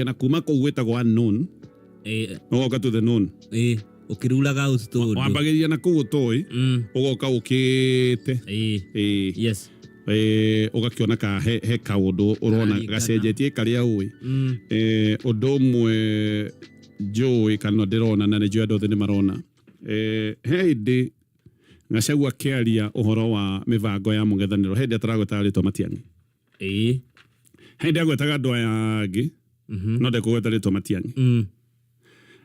Na kuma kũu gwĩtagwo unknown. Ũgoka to the known. Ĩĩ, ũkĩruraga ũtũndũ. Wambagĩrĩria na kũu ũtoĩ, ũgoka ũkĩte. Ĩĩ. Ũgakĩona ka he kaũndũ ũrona Kararingana. Gacenjetie karĩa ũĩ. Ũndũ ũmwe njũĩ kana ndĩrona na nĩ njũĩ andũ othe nĩ marona, he hĩndĩ Gachagua akĩaria ũhoro wa mĩbango ya mũng'ethanĩro, he hĩndĩ ataragwetaga rĩtwa Matiang'i. He hĩndĩ agwetaga andũ aya angĩ, no ndekũgweta rĩtwa Matiang'i.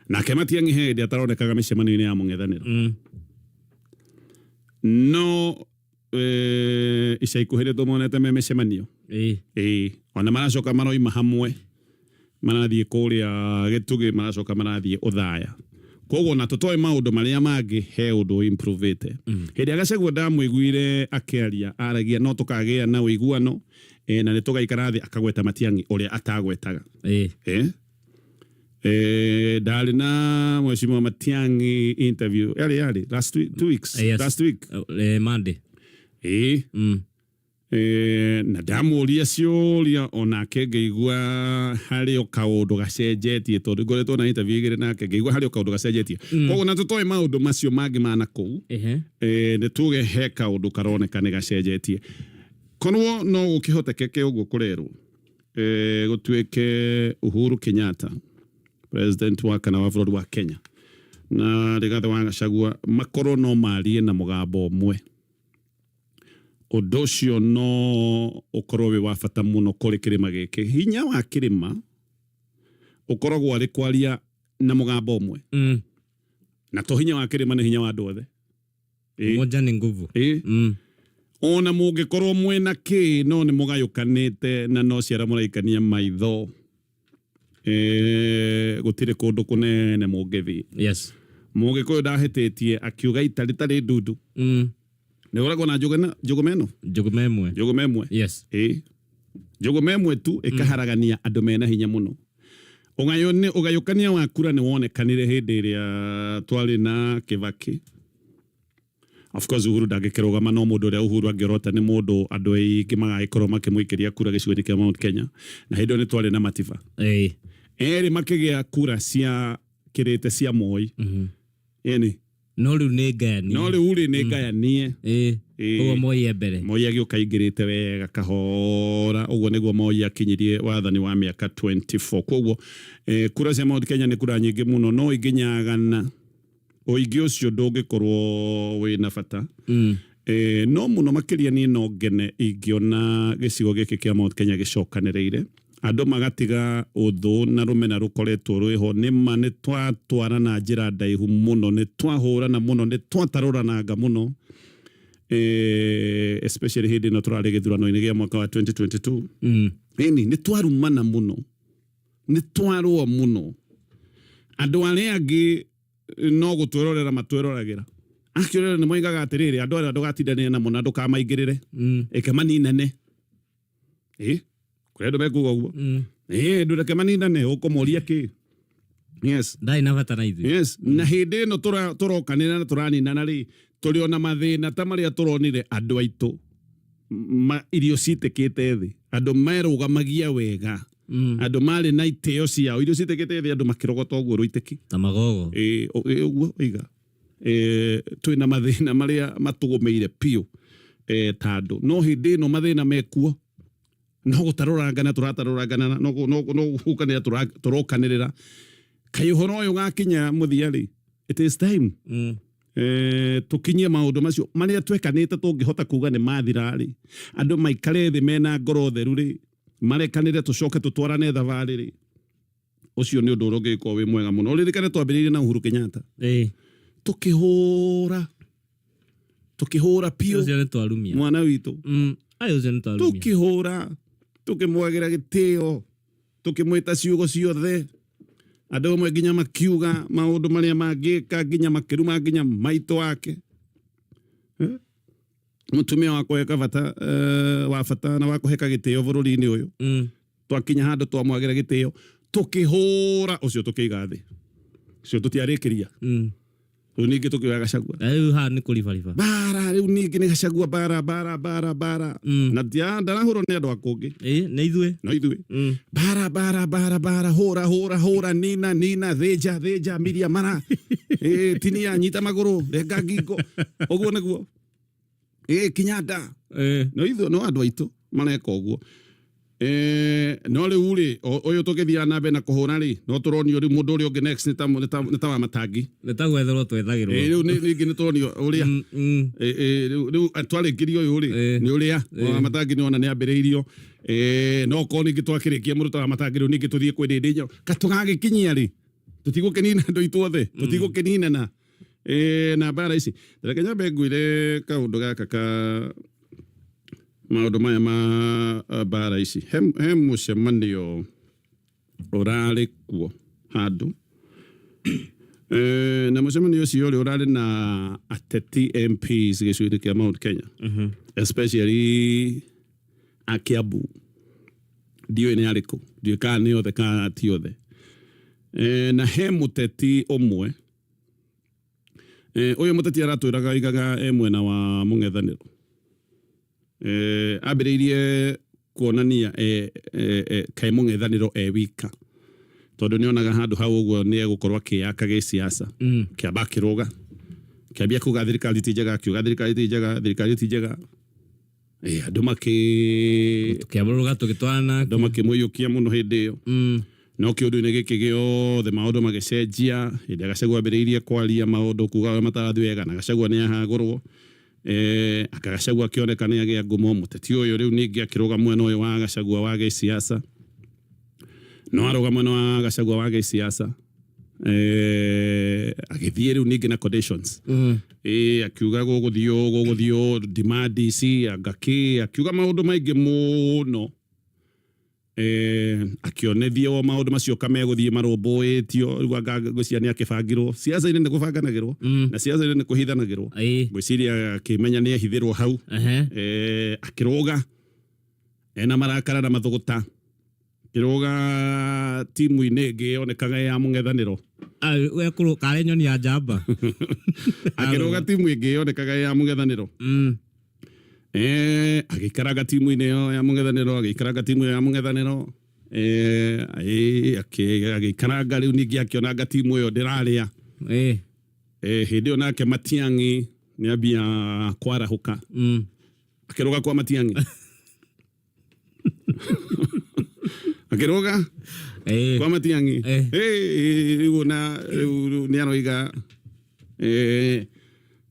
Nake Matiang'i he hĩndĩ ataronekaga mĩcemanio-inĩ ya mũng'ethanĩro. No ica ikuhĩ nĩ tũmonete me mĩcemanio. Ĩĩ, ona maracoka maroima hamwe, marathiĩ kũrĩa Gĩtugĩ, maracoka marathiĩ Ũthaya. Koguo ona tũtoĩ maũndũ marĩa mangĩ, he ũndũ improvĩte. Hĩndĩ ĩrĩa Gachagua ndamũiguire akĩaria, aragia no tũkagĩa na ũiguano, na nĩ tũgaikara thĩ, akagweta Matiang'i ũrĩa atagwetaga. Eh? Ndarĩ na Mheshimiwa Matiang'i interview yarĩ last week, 2 weeks. Yes. Last week. Monday. Ĩĩ. Na ndamũria ciũria onake ngĩigua harĩ o kaũndũ gacenjetie, tondũ ngoretwo na interview igĩrĩ nake, ngĩigua harĩ o kaũndũ gacenjetie. Koguo na tũtoĩ maũndũ macio mangĩ ma na kũu, nĩ tuge he kaũndũ karoneka nĩ gacenjetie. Korwo no gũkĩhotekeke ũguo kũrerwo, gũtuĩke Uhuru Kenyatta, president wa kana wa bũrũri wa Kenya, na Rigathĩ wa Gachagua makorwo no marie na mũgambo ũmwe, ũndũ ũcio no ũkorwo wĩ wa bata mũno kũrĩ kĩrĩma gĩkĩ. Hinya wa kĩrĩma ũkoragwo arĩ kwaria na mũgambo ũmwe. Na to hinya wa kĩrĩma, nĩ hinya wa andũ othe. Moja ni nguvu. Ĩĩ. Ona mũngĩkorwo mwĩna kĩ, no nĩ mũgayũkanĩte na no ciara mũraikania maitho, gũtirĩ kũndũ kũnene mũngĩthiĩ. Mũgĩkũyũ ndahĩtĩtie akiuga ita rĩtarĩ ndundu. Nĩ ũragwo na njũgũma ĩno. Njũgũma ĩmwe. Njũgũma ĩmwe. Ĩĩ, njũgũma ĩmwe tu ĩkaharagania andũ mena hinya mũno. Ũgayũkania wa kura nĩ wonekanire hĩndĩ ĩrĩa twarĩ na Kĩbakĩ. Of course Uhuru ndangĩkĩrũgama, no mũndũ ũrĩa Uhuru angĩorota nĩ mũndũ andũ aingĩ magagĩkorwo makĩmũikĩria kura gĩcigo-inĩ kĩa Mount Kenya. Na hĩndĩ ĩyo nĩ twarĩ na Matiba. Erĩ makĩgĩa kura cia kĩrĩte cia Moi. Ĩni. No rĩu nĩ ngayanie. No rĩu rĩ, nĩ ngayanie. Ĩĩ. Ũguo Moi e mbere. Moi agĩũka aingĩrĩte wega kahora. Ũguo nĩguo Moi akinyirie wathani wa mĩaka 24. Koguo kura cia Mount Kenya nĩ kura nyingĩ mũno, no ingĩnyagana ũingĩ ũcio ndũngĩkorwo wĩna bata. No mũno makĩria niĩ no ngene ingĩona gĩcigo gĩkĩ kĩa Mount Kenya gĩcokanĩrĩire, andũ magatiga ũthũ na rũmena rũkoretwo rwĩho. Nĩ ma nĩ twatwarana njĩra ndaihu mũno, nĩ twahũrana mũno, nĩ twatarũrananga mũno, especially hĩndĩ ĩno tũrarĩ gĩthurano-inĩ gĩa mwaka wa 2022. Ĩni, nĩ twarumana mũno, nĩ twarũa mũno. Andũ arĩa angĩ no gũtwĩrorera matwĩroragĩra. Akĩrora nĩ moigaga atĩrĩrĩ, andũ arĩa ndũgatindanĩre namo na ndũkamaingĩrĩre, ĩke maninane. Ĩ kũrĩ andũ mekuga ũguo. Ĩ ndũreke maninane, ũkũmoria kĩ? Yes. Ndarĩ na bata na ithuĩ. Yes, na hĩndĩ ĩno tũrokanĩra na tũraninana rĩ, tũrĩ ona mathĩna ta marĩa tũronire andũ aitũ irio citĩkĩte thĩ, andũ merũgamagia wega, andũ marĩ na itĩo ciao, irio citĩkĩte thĩ, andũ makĩrogota ũguo rũitĩki. Ta magogo. Ĩ, ũguo oiga. Twĩna mathĩna marĩa matũgũmĩire biũ, ta andũ, no hĩndĩ ĩno mathĩna mekuo no gũtarũrangana tũratarũrangana, no gũkanĩra tũrokanĩrĩra. Kaĩ ũhoro ũyũ ũgakinya mũthia rĩ? It is time tũkinyie maũndũ macio marĩa twekanĩte tũngĩhota kuga nĩ mathira rĩ, andũ maikare thĩ mena ngoro theru rĩ, marekanĩre, tũcoke tũtwarane thabarĩ rĩ. Ũcio nĩ ũndũ ũrĩa ũngĩgĩkorwo wĩ mwega mũno. Ũririkane twambĩrĩirie na Uhuru Kenyatta. Tũkĩhũra, tũkĩhũra biũ. Ũcio nĩ twarumia. Mwana witũ. Ai, ũcio nĩ twarumia. Tũkĩhũra, tũkĩmwagĩra gĩtĩo, tũkĩmwĩta ciugo ciothe. Andũ amwe nginya makiuga maũndũ marĩa mangĩka, nginya makĩruma nginya maitũ wake. Mũtumia wa kũheka bata, wa bata na wa kũheka gĩtĩo bũrũri-inĩ ũyũ. Twakinya handũ twamwagĩra gĩtĩo, tũkĩhũra ũcio, tũkĩiga thĩ ũcio, tũtiarĩkĩria. Rĩu ningĩ tũkĩoya Gachagua. Na rĩu haha nĩ kũribariba. Bara rĩu ningĩ nĩ Gachagua bara bara bara bara. Na ndarahũrwo nĩ andũ a kũngĩ. Ĩĩ, nĩ ithuĩ. No ithuĩ. Bara bara bara bara hũra hũra hũra nina nina thĩnja thĩnja miria mara. Ĩĩ, tinia nyita magũrũ renga ngingo. Ũguo nĩguo. Ĩĩ, kinya nda. No ithuĩ no andũ aitũ mareka ũguo. No rĩu rĩ, ũyũ tũgĩthiaga na mbere na kũhũra rĩ, no tũronio rĩu mũndũ ũrĩa ũngĩ next nĩ ta wa matangi. Nĩ ta gwetherwo twethagĩrwo. Rĩu ningĩ nĩ tũronio ũrĩa. Rĩu twarĩkĩria ũyũ rĩ, nĩ ũrĩa wa matangi nĩ wona nĩ ambĩrĩirio. No okorwo ningĩ twakĩrĩkia mũndũ ta wa matangi rĩu ningĩ tũthiĩ kwĩ Ndĩndĩ Nyoro. Ka tũgagĩkinyia rĩ? Tũtigũkĩnina andũ aitũ othe, tũtigũkĩninana. Na mbara ici. Reke nyambe ngwĩre kaũndũ gaka ka maũndũ maya ma mbara ici. He mũcemanio ũrarĩ kuo handũ. Na mũcemanio ũcio rĩ ũrarĩ na ateti MPs gĩcigo-inĩ kĩa Mount Kenya. Especially a Kiambu. Ndiũĩ nĩ arĩkũ, ndiũĩ kana nĩ othe kana ti othe. Na he mũteti ũmwe. Ũyũ mũteti aratwĩraga oigaga e mwena wa mũng'ethanĩro. Ambĩrĩirie kuonania kaĩ mũng'ethanĩro e wika. Tondũ nĩonaga handũ hau ũguo nĩ egũkorwo akĩyaka gĩsiasa. Kĩamba akĩrũga. Kĩambia kuga thirikari ti njega, akiuga thirikari ti njega, thirikari ti njega. Andũ makĩ Tũkĩambũrũka tũgĩtwarana. Andũ makĩmũiyũkia mũno hĩndĩ ĩyo. No kĩũndũ-inĩ gĩkĩ gĩothe maũndũ magĩcenjia, hĩndĩ ĩrĩa Gachagua ambĩrĩirie kwaria maũndũ kuga ũrĩa matarathiĩ wega na Gachagua nĩ ahagũrwo. Anga Gachagua akĩoneka nĩ agĩa ngumo, mũteti ũyũ rĩu ningĩ akĩrũga mwena ũyũ wa Gachagua wa gĩsiasa. No arũga mwena wa Gachagua wa gĩsiasa. Agĩthiĩ rĩu ningĩ na conditions. Akiuga gũgũthiĩ ũũ, gũgũthiĩ ũũ, demand ici, anga kĩ, akiuga maũndũ maingĩ mũno. Akĩonethio maũndũ macio kamegũthiĩ marũmbũĩtio, rĩu anga ngwĩciria nĩ akĩbangirwo. Siasa-inĩ nĩ kũbanganagĩrwo, na siasa-inĩ nĩ kũhithanagĩrwo. Ngwĩciria akĩmenya nĩ ehithĩrwo hau. Akĩrũga ena marakara na mathũgũta. Akĩrũga timu-inĩ ĩngĩ yonekaga ya mũng'ethanĩro. We kũrũ, karĩ nyoni ya njamba. Akĩrũga timu ĩngĩ yonekaga ya mũng'ethanĩro. Agĩikaranga timu-inĩ ĩyo ya mũng'ethanĩro, agĩikaranga timu ĩyo ya mũng'ethanĩro. Agĩikaranga rĩu ningĩ akĩonanga timu ĩyo ndĩrarĩa. Hĩndĩ ĩyo nake Matiang'i nĩambia kwarahũka. Akĩrũga kwa Matiang'i. Akĩrũga kwa Matiang'i. Rĩu na rĩu nĩ aroiga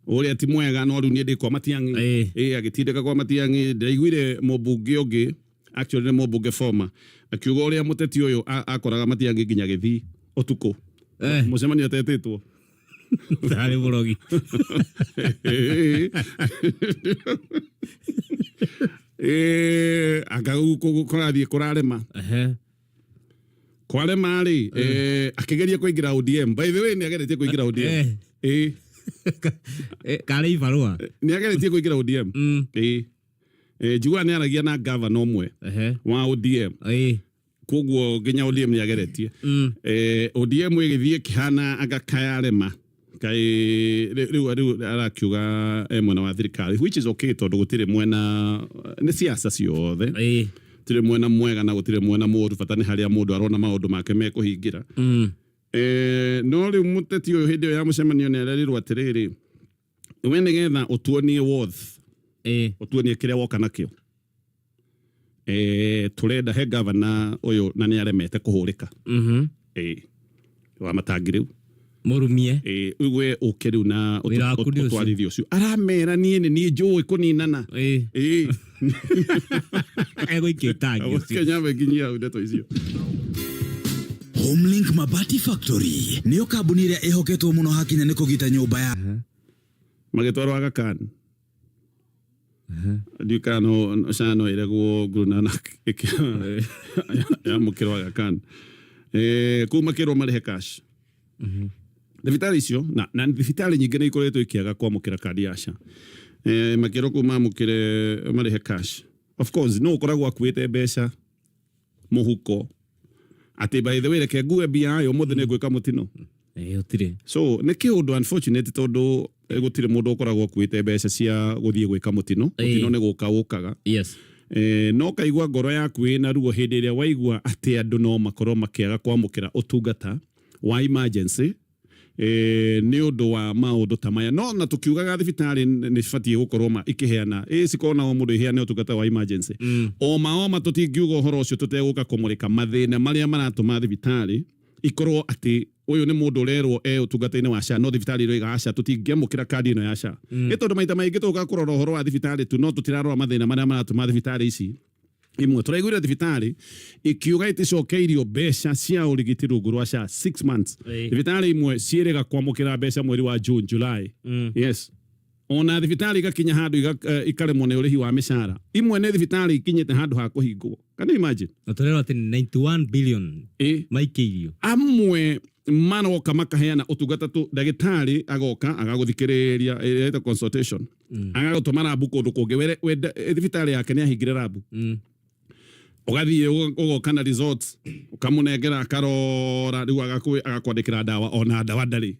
ũrĩa ti mwega no rĩu niĩ ndĩ kwa Matiang'i. Agĩtindĩka kwa Matiang'i. Ndĩraiguire mũmbunge ũngĩ, actually nĩ mũmbunge former, akiuga ũrĩa mũteti ũyũ akoraga Matiang'i nginya gĩthii ũtukũ. Mũcemanio atetĩtwo. Tarĩ mũrogi. Anga kũrathiĩ kũrarema. Kwarema rĩ, akĩgeria kũingĩra ODM. By the way, nĩ ageretie kũingĩra ODM. Karĩ ibarũa. Nĩ ageretie kũingĩra ODM. Njiguaga nĩ aragia na gavana ũmwe wa ODM. Koguo nginya ODM nĩ ageretie. ODM ĩgĩthiĩ ĩkĩhana anga kayarema. Kai rĩu arakiuga mwena wa thirikari, which is okay tondũ gũtirĩ mwena, nĩ siasa ciothe. Gũtirĩ mwena mwega na gũtirĩ mwena mũũru, bata nĩ harĩa mũndũ arona maũndũ make mekũhingĩra. No rĩu mũteti ũyũ hĩndĩ ĩyo ya mũcemanio nĩ arerirwo atĩrĩrĩ, we nĩgetha ũtuonie worth, ũtuonie kĩrĩa woka nakĩo. Tũrenda he gavana ũyũ na nĩ aremete kũhũrĩka. Wa matangi rĩu. Mũrumie. Rĩu we ũke rĩu na Wĩra waku nĩ ũcio. ũtwarithie ũcio. Aramera niĩ nĩ niĩ njũĩ kũninana. Egũikia itangi ũcio. Kenya mekinyia hau ndeto icio. Homelink Mabati Factory nĩyo kambuni ĩrĩa ĩhoketwo mũno hakinya nĩ kũgita nyũmba ya Magĩtwarwo Aga Khan. Ndiũĩ kana no SHA no ĩregwo Guru Nanak yamũkĩrwo Aga Khan. Kũu makĩrwo marĩhe cash. Thibitarĩ icio na thibitarĩ nyingĩ nĩ ikoretwo ikĩaga kwamũkĩra kandi ya SHA. Makĩrwo kũu mamũkĩre marĩhe cash. Of course no ũkoragwo akuĩte mbeca mũhuko atĩ by the way reke ngue mbia ĩ ũmũthĩ nĩ ngwĩka mũtino. Ĩĩ, gũtirĩ. So nä kä å ndå unfortunate tondå gũtirĩ mũndũ ũkoragwo akuĩte mbeca cia gũthiĩ gwĩka mũtino. Ĩĩ. Mũtino nĩ gũka ũkaga. No kaigua ngoro yaku ĩna ruo hĩndĩ ĩrĩa waigua atĩ andũ no makorwo makĩaga kwamũkĩra ũtungata wa emergency nĩ ũndũ wa maũndũ ta maya. No na tũkiugaga thibitarĩ nĩ cibatiĩ gũkorwo ikĩheana ĩ cikorwo na o mũndũ iheane ũtungata wa emergency. Oma oma tũtingiuga ũhoro ũcio tũtegũka kũmũrĩka mathĩna marĩa maratũma thibitarĩ ikorwo atĩ ũyũ nĩ mũndũ ũrerwo e ũtungata-inĩ wa SHA, no thibitarĩ ĩroiga aca, tũtingĩamũkĩra kandi ĩno ya SHA. Nĩ tondũ maita maingĩ tũkaga kũrora ũhoro wa thibitarĩ tu, no tũtirarora mathĩna marĩa maratũma thibitarĩ ici imwe. Tũraiguire thibitarĩ ikiuga iticokeirio mbeca cia ũrigiti rungu rwa SHA 6 months. Thibitarĩ imwe ciĩrĩga kwamũkĩra mbeca mweri wa June, July. Yes, ona thibitarĩ igakinya handũ ikaremwo nĩ ũrĩhi wa mĩcara. Imwe nĩ thibitarĩ ikinyĩte handũ ha kũhingwo. Can you imagine? Na tũrerwo atĩ nĩ 91 billion maikĩirio. Amwe maroka makaheana ũtungata tu, ndagĩtarĩ agoka agagũthikĩrĩria, ĩrĩa consultation, agagũtũma rabu kũndũ kũngĩ. Thibitarĩ yake nĩ ahingire rabu. Ũgathiĩ ũgoka na results, ũkamũnengera, akarora, rĩu agakwandĩkĩra ndawa, ona ndawa ndarĩ.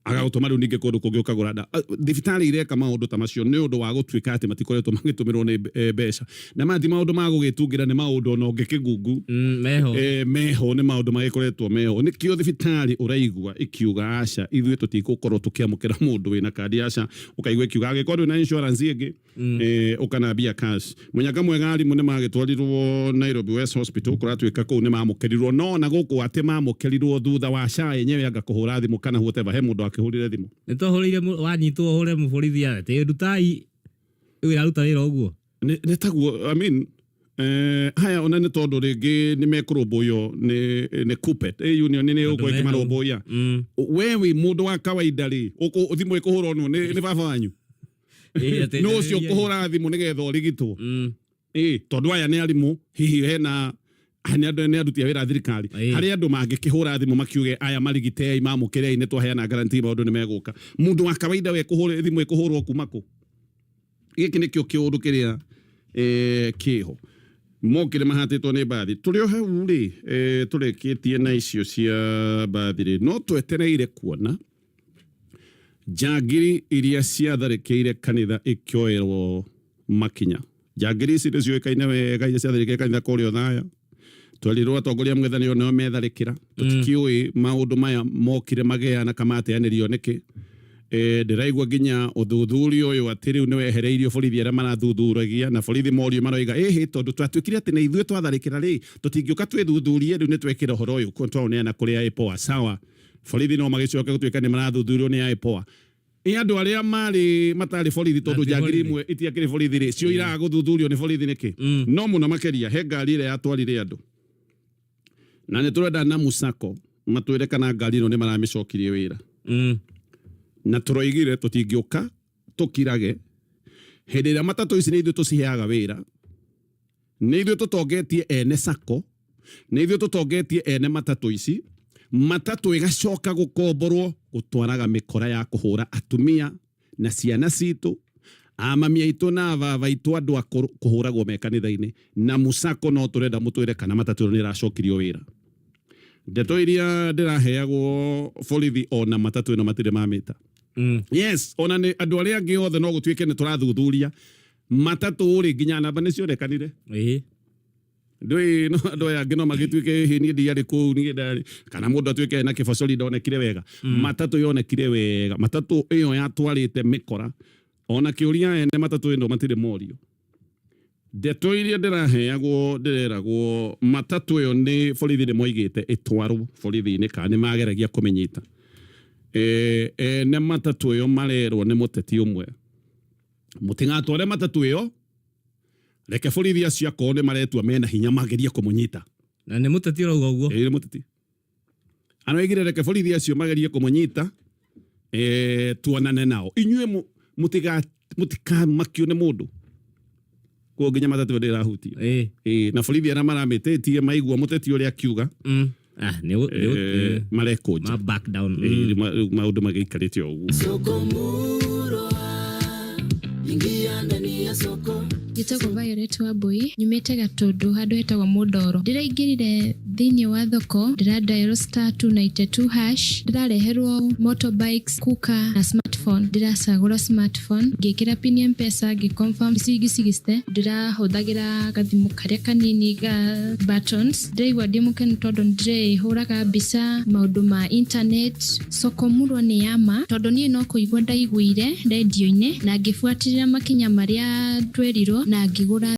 Agagũtũma rĩu ningĩ kũndũ kũngĩ ũkagũra ndawa. Thibitarĩ ireka maũndũ ta macio nĩ ũndũ wa gũtuĩka atĩ matikoretwo magĩtũmĩrwo nĩ mbeca, na maya ti maũndũ ma gũgĩtungĩra, nĩ maũndũ ona ũngĩkĩgungu. Meho. Meho, nĩ maũndũ magĩkoretwo meho. Nĩkĩo thibitarĩ ũraigua ikiuga aca, ithuĩ tũtigũkorwo tũkĩamũkĩra mũndũ wĩna kandi ya SHA. Ũkaigua ikiuga angĩkorwo ndwĩ na insurance ĩngĩ, ũkanambia cash. Mũnyaka mwega, arimũ nĩ magĩtwarirwo Nairobi West Hospital, kũratuĩka kũu nĩ mamũkĩrirwo, no na gũkũ atĩ mamũkĩrirwo thutha wa SHA yenyewe anga kũhũra thimũ kana whatever, he mũndũ akĩhũrire thimũ. Nĩ twahũrĩire wanyitwo ũhũre mũborithi atĩ ndutai wĩra, ruta wĩra ũguo. Nĩ taguo, I mean, haya ona nĩ tondũ rĩngĩ nĩ mekũrũmbũiyo nĩ KUPPET, union nĩ ĩgũkorwo meho. ĩkĩmarũmbũiya. We wĩ mũndũ wa kawaida rĩ, thimũ ĩkũhũrwo nũ? Nĩ baba wanyu? Ĩĩ, atĩ Nĩ ũcio njarĩrie. kũhũra thimũ nĩgetha ũrigitwo? Ĩ tondũ aya nĩ arimũ, hihi hena nĩ andũ, nĩ aruti a wĩra a thirikari. Harĩ andũ mangĩkĩhũra thimũ makiuge aya marigitei, mamũkĩrei, nĩ twaheana guarantee maũndũ nĩ megũka. Mũndũ wa kawaida we kũhũra thimũ ĩkũhũrwo kuma kũ? Gĩkĩ nĩkĩo kĩũndũ kĩrĩa kĩho mokire mahatĩtwo nĩ mbathi. Tũrĩ o hau rĩ, tũrĩkĩtie na icio cia mbathi rĩ, no twetereire kuona njangiri iria ciatharĩkĩire kanitha ikĩoerwo makinya. Njangiri ici nĩ ciũĩkaine wega, iria ciatharĩkĩire kanitha kũrĩa Othaya. Twerirwo atongoria mũng'ethanĩro nĩo metharĩkĩra. Tũtikĩũĩ maũndũ maya mokire magĩana kamateanĩrio nĩkĩ. Ndĩraigua nginya ũthuthuria ũyũ atĩ rĩu nĩ wehereirio borithi arĩa marathuthuragia, na borithi morio maroiga ĩhĩ, tondũ twatuĩkire atĩ nĩ ithuĩ twatharĩkĩra rĩ, tũtingĩũka twĩthuthurie, rĩu nĩ twekĩra ũhoro ũyũ twaũneana kũrĩ IPOA. Sawa, borithi no magĩcoke gũtuĩka nĩ marathuthurio nĩ IPOA. Ĩ andũ arĩa marĩ matarĩ borithi, tondũ Na ti njangiri borithi. imwe itiakĩrĩ borithi rĩ, cio iraga gũthuthurio nĩ borithi nĩkĩ? No mũno makĩria he ngari ĩrĩa yatwarire andũ, na nĩ tũrenda na musako matwĩre kana ngari ĩno nĩ maramĩcokirie wĩra. Na tũroigire tũtingĩũka tũkirage hĩndĩ ĩrĩa matatũ ici nĩ ithuĩ tũciheaga wĩra, nĩ ithuĩ tũtongetie ene sako, nĩ ithuĩ tũtongetie ene matatũ ici. Matatũ ĩgacoka gũkomborwo gũtwaraga mĩkora ya kũhũra atumia na ciana citũ, amami aitũ na baba aitũ, andũ akũrũ kũhũragwo me kanitha-inĩ. Na musako no tũrenda mũtwĩre kana matatũ ĩno nĩ ĩracokirio wĩra. Ndeto iria ndĩraheagwo, borithi ona matatũ ĩno matirĩ mamĩta. Yes, ona nĩ andũ arĩa angĩ othe no gũtuĩke nĩ tũrathuthuria matatũ rĩ, nginya namba nĩ cionekanire. Ndũĩ no andũ aya angĩ no magĩtuĩke hĩ, niĩ ndiarĩ kũu, niĩ ndarĩ, kana mũndũ atuĩke ena kĩbacori ndonekire wega. Matatũ yonekire wega, matatũ ĩyo yatwarĩte mĩkora. Ona kĩũria, ene matatũ ĩno matirĩ morio. Ndeto iria ndĩraheagwo, ndĩreragwo matatũ ĩyo nĩ borithi nĩ moigĩte ĩtwarwo borithi-inĩ kana nĩ mageragia kũmĩnyita. Ene matatũ ĩyo marerwo nĩ mũteti ũmwe, mũtigatware matatũ ĩyo, reke borithi acio akorwo nĩ maretua mena hinya magerie kũmũnyita. Na nĩ mũteti ũrauga ũguo? Ĩĩ, nĩ mũteti aroigire reke borithi acio magerie kũmũnyita, tuonane nao. Inyuĩ mũtikamakio nĩ mũndũ koguo nginya matatũ ĩyo ndĩrahutio. Ĩĩ, na borithi arĩa maramĩtĩtie maigua mũteti ũrĩa akiuga, Ah, nĩ marekũnja. Ma back down. Ĩĩ, rĩu maũndũ magĩikarĩte o ũguo. Soko Murwa, ingia ndani ya soko. Njĩtagwo Violet Wambui, nyumĩte Gatũndũ handũ hetagwo Mũndoro. Ndĩraingĩrire Thĩinĩ wa thoko ndĩra dial star 292 hash, ndĩrareherwo motorbikes, cooker na smartphone. Ndĩracagũra smartphone, ngĩkĩra pin ya Mpesa, ngĩ confirm ciringi 60. Ndĩrahũthagĩra gathimũ karĩa kanini ga buttons. Ndĩraigua ndĩ mũkenu tondũ nĩndĩrĩhũraga mbica maũndũ ma internet. Soko Murwa nĩ ya ma tondũ niĩ no kũigua ndaiguire rendio-inĩ na ngĩbuatĩrĩra makinya marĩa twerirwo na ngĩgũra.